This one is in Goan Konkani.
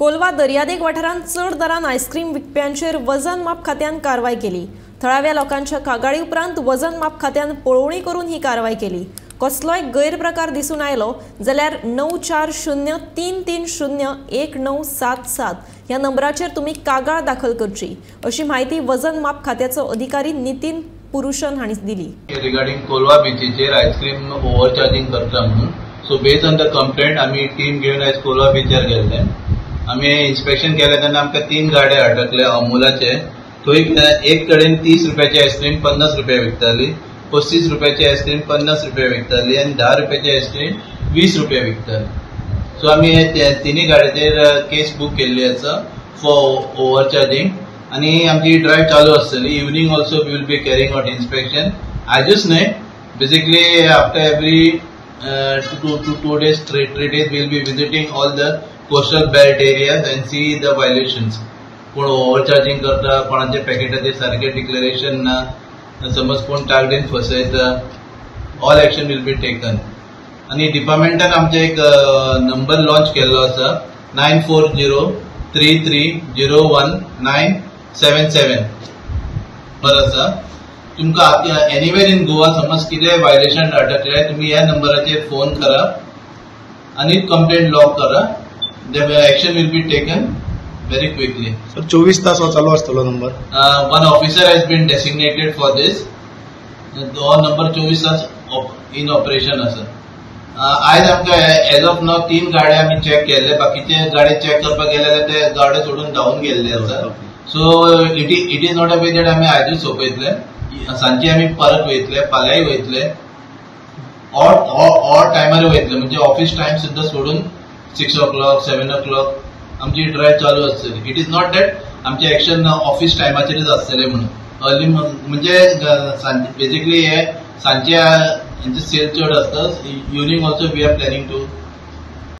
कोलवा दर्यादेग वाठारांत चड दरान आयस्क्रीम विकप्यांचेर वजन माप खात्यान कारवाय केली. थळाव्या लोकांच्या कागाळी उपरांत वजन माप खात्यान पळोवणी करून ही कारवाय केली. कसलोय गैरप्रकार दिसून आयलो जाल्यार 940 330 1977 ह्या नंबराचेर तुमी कागाळ दाखल करची अशी म्हायती वजन माप खात्याचो अधिकारी नितीन पुरुषन हांणी दिली. रिगार्डिंग कोलवा बिचीचेर आयस्क्रीम ओव्हरचार्जिंग करता म्हणून, so based on the complaint आमी टीम घेवन आयज कोलवा बिचार गेल्ले. आमी इन्स्पेक्शन केलें तेन्ना आमकां 3 गाडे अटकले अमुलाचे. थंय एक कडेन 30 रुपयाची आयस्क्रीम 50 रुपया विकताली, 35 रुपयाची आयस्क्रीम 50 रुपया विकताली आनी 10 रुपयाची आयस्क्रीम 20 रुपया विकताली. सो आमी तिनूय गाडयेचेर केस बूक केल्ली आसा फॉर ओव्हरचार्जिंग आनी आमची ड्रायव्ह चालू आसतली. Evening also we will be carrying out inspection. आयजूच न्हय, basically after every 2 days, 3 days we will be visiting all the coastal belt areas and see the violations. कोण ओव्हरचार्जिंग करता, कोणाच्या पॅकेटाचेर सारकें डिक्लेरेशन ना, समज कोण तागडेन फसयता, all action will be taken. आनी डिपार्टमेंटान आमचे एक नंबर लॉन्च केल्लो आसा 940 330 1977 नंबर आसा. तुमकां एनीवेर इन गोवा समज कितें व्हायलेशन अटकलें तुमी ह्या नंबराचेर फोन करा आनी कंप्लेंट लॉग करा. The action will be taken very quickly. Sir, 24 तास हो चालू आसतलो number? One officer has been designated for this. हो नंबर 24 तास इन ऑपरेशन आसा. आयज आमकां एज ऑफ नाव 3 गाडे आमी चॅक केल्ले, बाकीचे गाडे चॅक करपाक गेले जाल्यार ते गाडे सोडून धांवून गेल्ले आसा. So it is not a way that आमी आयजूच सोंपयतले, सांजचे आमी परत वयतले, फाल्यांय वयतले, ऑड टायमार वयतले, म्हणजे ऑफिस टायम सुद्दां सोडून 6 o'clock 7 o'clock आमची ड्रायव्ह चालू आसतली. It is not that आमचे एक्शन ऑफिस टायमाचेरच आसतले म्हणून. अर्ली म्हणजे बेसिकली हे सांजचे हेंचे सेल चड आसता. Evening also we are planning to